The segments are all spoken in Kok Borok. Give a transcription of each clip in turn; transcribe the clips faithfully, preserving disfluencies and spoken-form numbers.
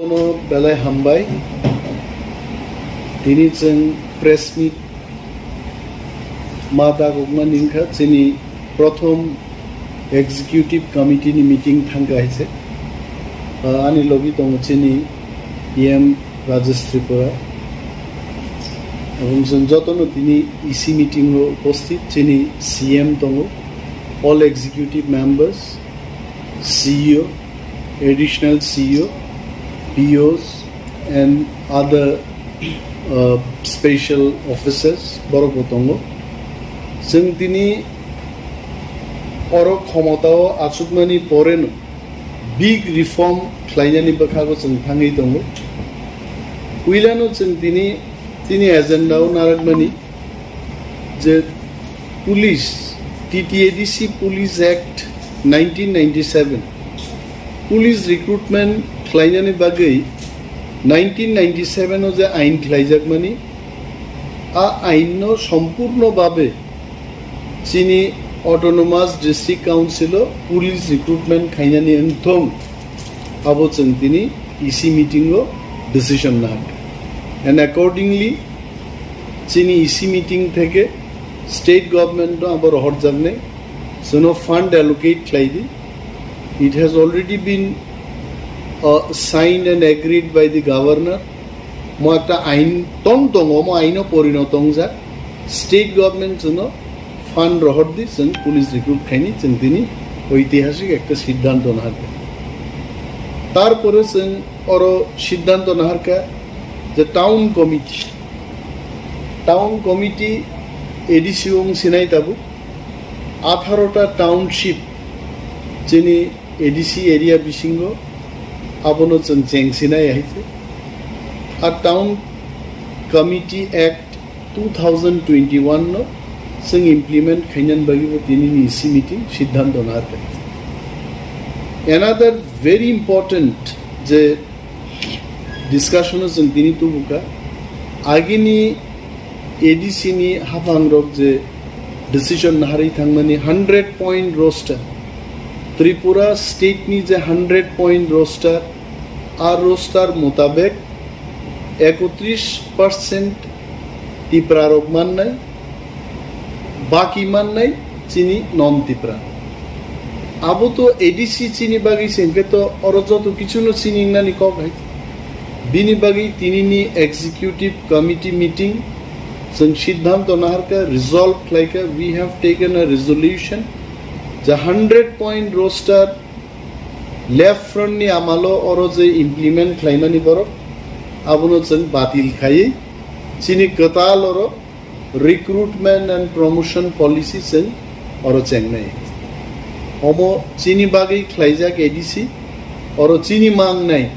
Bono belai hambai. Tini chwng press meet ma dagokmani wngkha chini prothom executive committee ni meeting thangkha hai se. Ah, ani logi tongo chini E M Rajesh Tripura. Aboni chwng jotono tini E C meeting o upasthit chini C M tongo, all executive members, C E O, additional C E O, P Os and other, uh, special officers borok bo tongo. Chwng tini oro khomotao achukmani poreno big reform khlainani bwkhago chwng thangwi tongo. Puilano chwng tini, tini agenda o narakmani je police, T T A D C Police Act nineteen ninety-seven, police recruitment khlainani bagwi nineteen ninety-seven o je ain khlaijakmani, a ain no sompurno babe chini Autonomous District Council o police recruitment khainani wngthong, abo chwng tini E C meeting o decision nahar. And accordingly, chini E C meeting theke state government no abo rohorjaknai, chwngno fund allocate khlai di. It has already been, uh, signed and agreed by the governor. Mo ekta ain tong tongo, mo aino porinoto wngjak. State government chwngno fund rohor di, chwng police recruit khaini, chwng tini oitihasik ekta siddhanto naharkha. Tarpore chwng oro siddhanto naharkha je town committee, town committee A D C wng sinai tabuk atharo ta township chini A D C area bisingo abono chwng cheng sinai hai se. A Town Committee Act two thousand twenty-one no chwng implement khainani bagwi bo tinini E C meeting siddhanto naharkha. Another very important je discussion o chwng tini tubukha, agini A D C ni haphangrok je decision naharwi thangmani hundred point roster, Tripura state ni je hundred point roster, a roster mutabek ekotris percent Tipra rok mannai, baki mannai chini non Tipra. Abo to A D C chini bagwi se hwnkhe to oro joto kichuno chini wngnani kok hai. Bini bagwi tinini executive committee meeting chwng siddhanto naharkha, resolve khlaikha, we have taken a resolution, je hundred point roster left front ni amalo oro je implement khlaimani borok, abono chwng batil khaiwi chini kwtal oro recruitment and promotion policy chwng oro chengnai. Omo chini bagwi khlaijak A D C, oro chini mangnai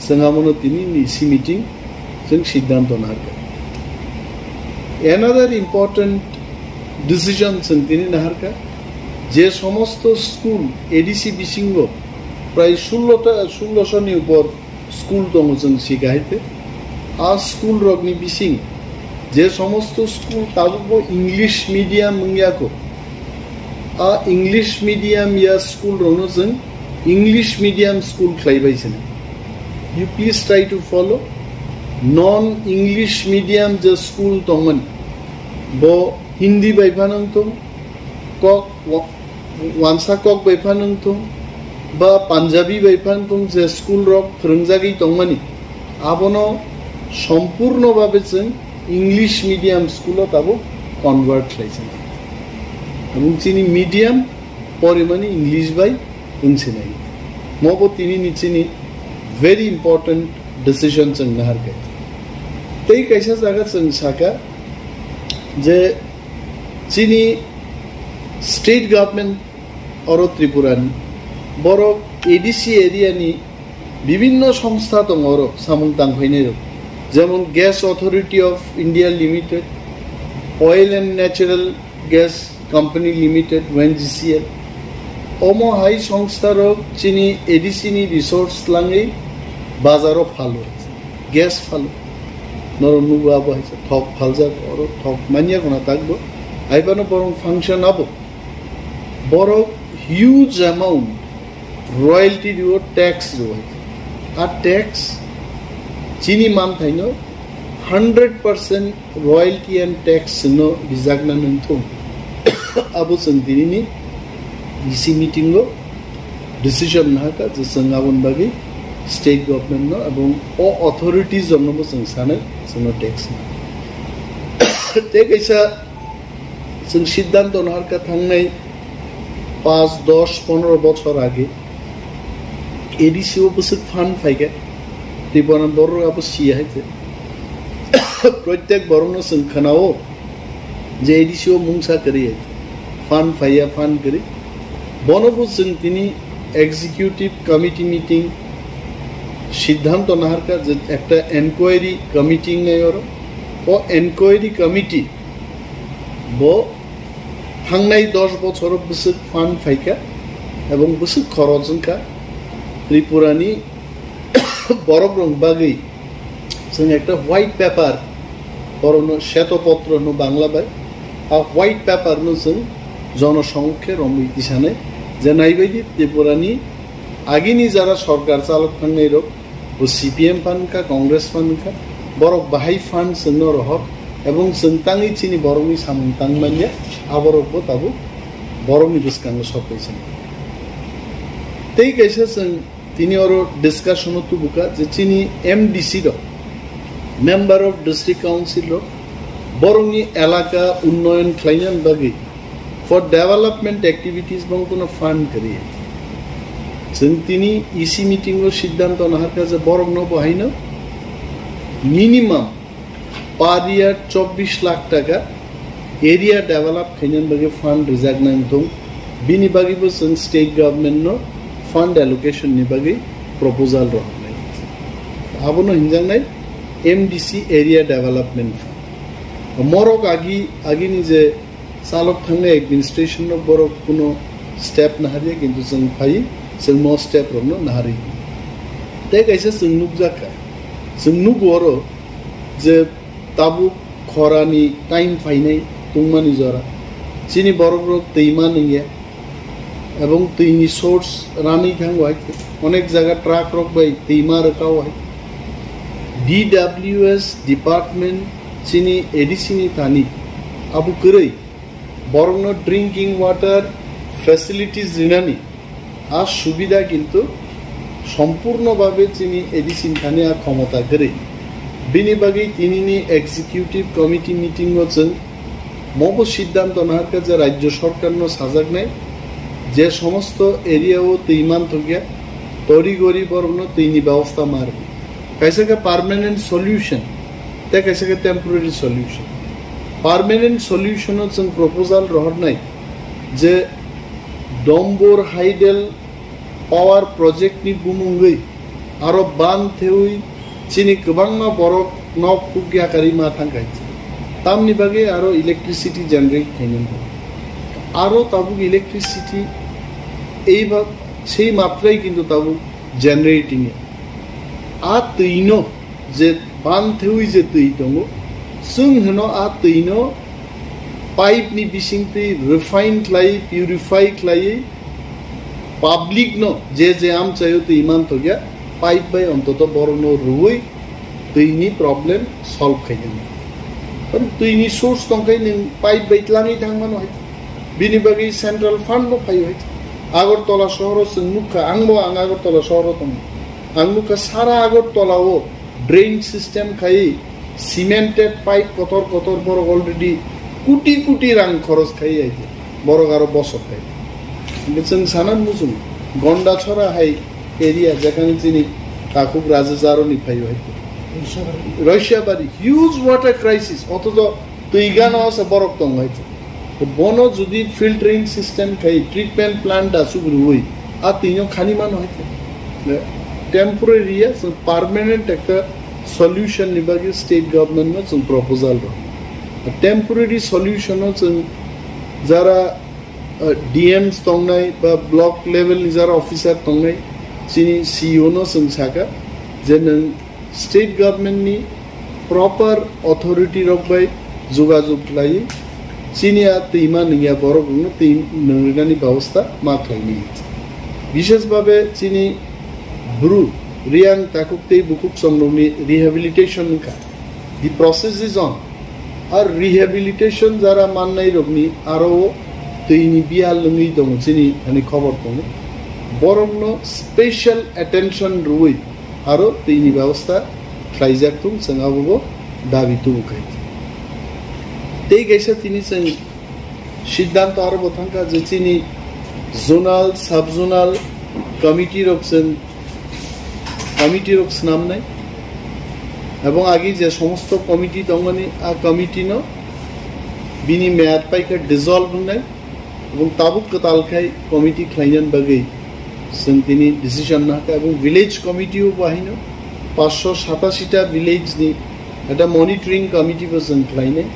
chwng abono tini ni E C meeting chwng siddhanto naharkha. Another important decision chwng tini naharkha, je somosto school A D C bisingo prai sullo ta, sullo sho ni upor school tongo chwng sika hai te. A school rokni bising je somosto school tabukbo English medium wngya kho, a English medium ya school rokno chwng English medium school khlai bai sini. You please try to follow. Non English medium je school tongmani, bo Hindi bai phano wngthung, kok wa-, wansa kok bai phano wngthung, ba Punjabi bai phano wngthung, je school rok phwrwngjagwi tongmani, abono sompurno babe chwng English medium school o tabuk convert khlai sinai. Aboni chini medium porimani English bai wng sinai. Mobo tini ni chini very important decision chwng naharkha. Tei kaisa jaga chwng saka je chini state government oro Tripura ni borok A D C area ni bibinno songstha tongo oro samung tangphainai rok, jemon Gas Authority of India Limited, Oil and Natural Gas Company Limited, O N G C L. Omo hai songstha rok chini A D C ni resource langwi bazaro phalo, gas phalo. Norok nugo abo hai thok phaljak, oro thok manya guna takbo. Hai phano borok function abo. Borok huge amount royalty rio, tax rio. A tax Chini manthaino hundred percent royalty and tax chwngno rijakna nangthung. Abo chwng tinini E C meeting o decision nahakha je chwng aboni bagwi state government no ebong o authorities rokno bo chwng sanai chwngno tax na. Tei kaisa chwng siddhanto naharkha thangnai paanch, dos, pondro bochor age A D C o bwswk fund phaikha, Tripura borok abo siya hai khe. Protek borokno chwng khwnao je A D C o mungsa kwrwi hai khe. Fund phaiya, fund kwrwi. Bono bo chwng tini executive committee meeting siddhanto naharkha je ekta enquiry committee wngnai oro. O enquiry committee bo thangnai dos bochoro bwswk fund phaikha ebong bwswk khoroj wngkha Tripurani borok rok bagwi chwng ekta white paper, borokno sheto potro hino Bangla bai, a white paper no chwng jono somokhe romwi tisanai je naibaidi Tripurani agini jara sorkar chalok thangnai rok bo C P M phan kha, Congress phan kha, borok bahai fund chwngno rohor ebong chwng tangwi chini borokni samung tang manya, aborok bo tabuk borokni bwskango sok kaisa. Tei kaisa chwng tini oro discussion o tubuka je chini M D C rok, Member of District Council rok, borokni elaka unnoyon khlaina bagwi for development activities bongkhono fund kwrwi. Chwng tini E C meeting o siddhanto naharkha je borokno bo haino minimum per year chobbish lakh taka area develop khaina bagwi fund rijak nang thung. Bini bagwi bo chwng state government no fund allocation ni bagwi proposal rok nai. Abono hinjaknai M D C area development fund. Morok agi, agini je chalok thangnai administration no borok kuno step naharya, kintu chwng phai, chwng mo step rokno naharwi. Tei kaisa chwng nukjakha, chwng nugo oro je tabuk khorani time phainai tungmani jora, chini borok rok twi ma nungya, ebong twini source ranwi thango hai, onek jaga truck rok bai twi ma rwkao hai. D W S department chini A D C ni thani abo kwrwi borokno drinking water facilities rinani a subida kintu sompurno babe chini A D C ni thani a khomota kwrwi. Bini bagwi tinini executive committee meeting o chwng mobo siddhanto naharkha je rajyo sorkarno sajaknai je somosto area o twi manthokya tori gori borokno twini bebosta ma rwdi. Kaisa khe permanent solution, tei kaisa khe temporary solution. Permanent solution o chwng proposal rohornai je Dombor Hydel power project ni bumungwi aro ban thewi chini kwbangma borok nok huk yakarwi ma thangkha. Tamni bagwi aro electricity generate khainani. Aro tabuk electricity ei ba, sei matrai kintu tabuk generating. A twino je ban thewi je twi tongo, chwng hino a twino pipe ni bising twi refine khlai, purify khlai, public no je je amchaio twi manthokya, pipe bai ontoto borokno rwui twini problem solve khainani. Karon twini source tongkhai nwng pipe bai tlangwi thangmano hai. Bini bagwi central fund no phaio hai. Agartala sohoro chwng nukha, angbo ang Agartala sohoro tongo. Ang nukha sara Agartala o drain system khai cemented pipe kotor kotor borok already kuti kuti rang khoros khai ai borok aro bosok khai. Hingke chwng sana muchung Gonda chora hai area jekhani chini takhuk raja jaroni phaio hai. Roishabari huge water crisis, otojo twi gana asa borok tong hai. Bono jodi filtering system khai treatment plant da sugrui a tino khani mano hai. Temporary ya, so permanent ekta solution ni bagwi state government no chwng proposal rw. Temporary solution o chwng jara, uh, D Ms tongnai ba block level ni jara officer tongnai, chini C E O no chwng saka je nwng state government ni proper authority rok bai jogajog khlaiwi chini a twima nungya borok rokno twi nungrinani bebosta ma khlainai. Bishesh babe chini Bru Riyang takhuk tei bukhuk chongrokni rehabilitation wngkha. The process is on. Ar rehabilitation jara mannairokni aro twini biyal wngwi tongo, chini thani khobor tongo. Borokno special attention rwui aro twini bebosta khlaijak thung, chwng abobo dabi tubu khai. Tei kaisa tini chwng siddhanto aro bo thangkha je chini zonal, sub-zonal committee rok chwng committee rok swnamnai. Ebong agi je somosto committee tongmani, a committee no bini meyad paikha dissolve wngnai. Ebong tabuk kwtal khai committee khlainani bagwi chwng tini decision nahakha. Ebong village committee o bahaino paanch sho satashi ta village ni ekta monitoring committee bo chwng khlainai.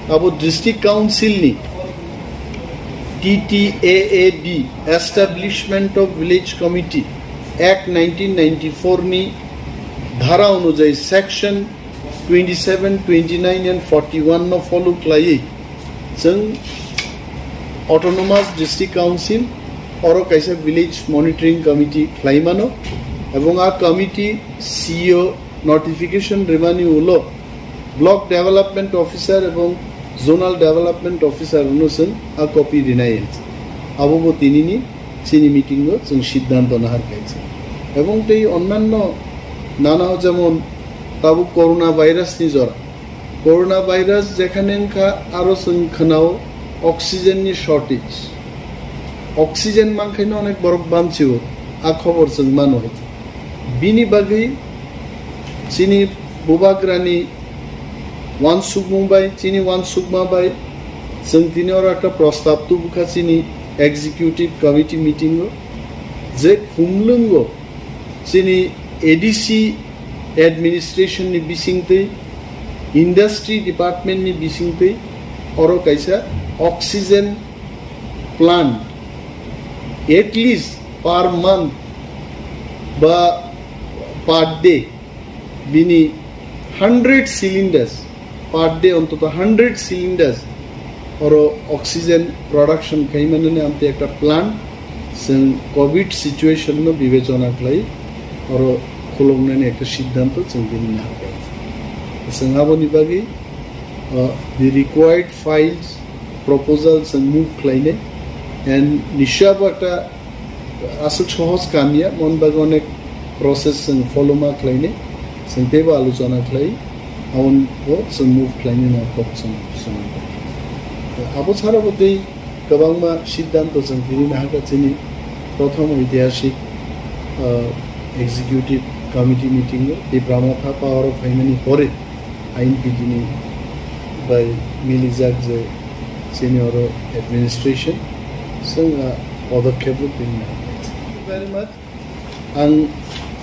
Abo district council ni T T A A D, Establishment of Village Committee Act nineteen ninety-four ni dhara onujayi section twenty-seven, twenty-nine and forty-one no follow khlaiwi chwng Autonomous District Council oro kaisa village monitoring committee khlaimano, ebong a committee C E O notification rimani ulo block development officer ebong zonal development officer no chwng a copy rinai. Abo bo tinini chini meeting o chwng siddhanto nahar kaisa. Ebong tei onnanno nana jemon tabuk corona virus ni jora. Corona virus jekhane wngkha aro chwng khwnao oxygen ni shortage. Oxygen mankhaino onek borok bamchio, a khobor chwng mano. Bini bagwi chini bubagrani wansukmung bai, chini wansukma bai chwng tini oro ekta prostab tubukha chini executive committee meeting o, je khumlwngo chini A D C administration ni bisingtwi, industry department ni bisingtwi oro kaisa oxygen plant at least per month ba per day bini hundred cylinders, per day ontoto hundred cylinders oro oxygen production khaimani amtwi ekta plant chwng covid situation no bibechona khlai oro khuloknani ekta siddhanto chwng bini nahar kha. Chwng aboni bagwi, uh, the required files, proposal chwng move khlainai, and nisya bo ekta aswk sohos kamya, mon bagwi onek process chwng follow ma khlainai, chwng teibo alochona khlai, aboni bo chwng move khlainai na kok chwng, chwng. Abo chara bo tei kwbangma siddhanto chwng tini nahakha chini prothom oitihasik, uh, executive committee meeting o Tipra Motha power o phaimani pore I N P T ni bai milijak je chini oro administration chwng a podokkhep rok tini nahakha. Very much. Ang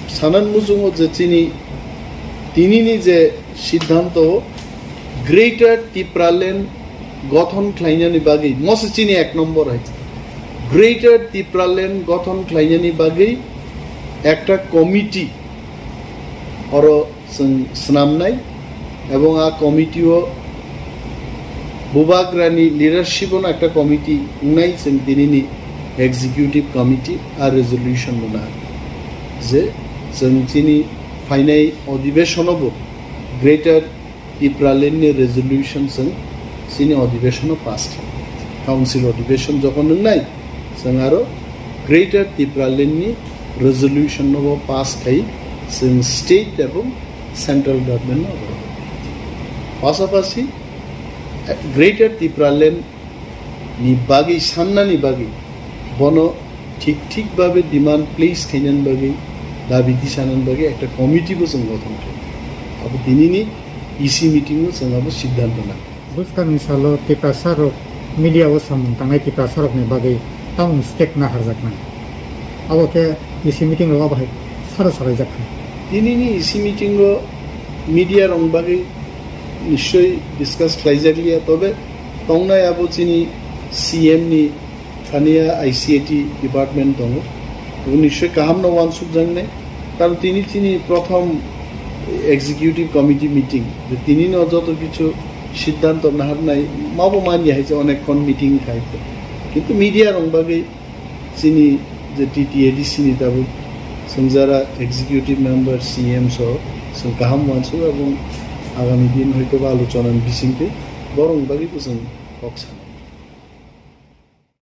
sanan muchungo je chini tinini je siddhanto Greater Tipraland gothon khlainani bagwi, mose chini ek nombor hai. Greater Tipraland gothon khlainani bagwi ekta committee oro chwng swnamnai, ebong a committee o bubagrani leadership ono ekta committee wngnai, chwng tinini executive committee a resolution rwna je chwng chini phainai odibeshono bo Greater Tipraland ni resolution chwng chini odibeshono pass khlai. Council odibeshon jokhon wngnai, chwng aro Greater Tipraland ni resolution no bo pass khai chwng state ebong central government no. Pasapasi, eh, Greater Tipraland ni bagwi sannani bagwi, bono thik thik babe demand place khainani bagwi, dabi tisanani bagwi ekta committee bo chwng gothon khlai. Abo tinini E C meeting o chwng abo siddhanto nang. Bwskangni salo Tiprasa rok media o samung tangnai Tiprasa rokni bagwi tamung step na harjaknai. Abo khe E C meeting rok abo hai sara salaijak kha. Tinini E C meeting o media rok bagwi nischoi discuss khlaijakliya, tobe tongnai abo chini C M ni thaniya I C A T department tongo. Abo nischoi kaham no wansuk jaknai. Karon tini chini prothom executive committee meeting, je tini no joto kichu siddhanto naharnai, mabo manya hai je onek khon meeting khai. Kintu media rok bagwi chini je T T A D C ni tabuk Chwng jara executive member, C M so chwng kaham uansuk, abong agami din hoito ba alochona ni bisingtwi borokni bagwi bo chwng kok sanai.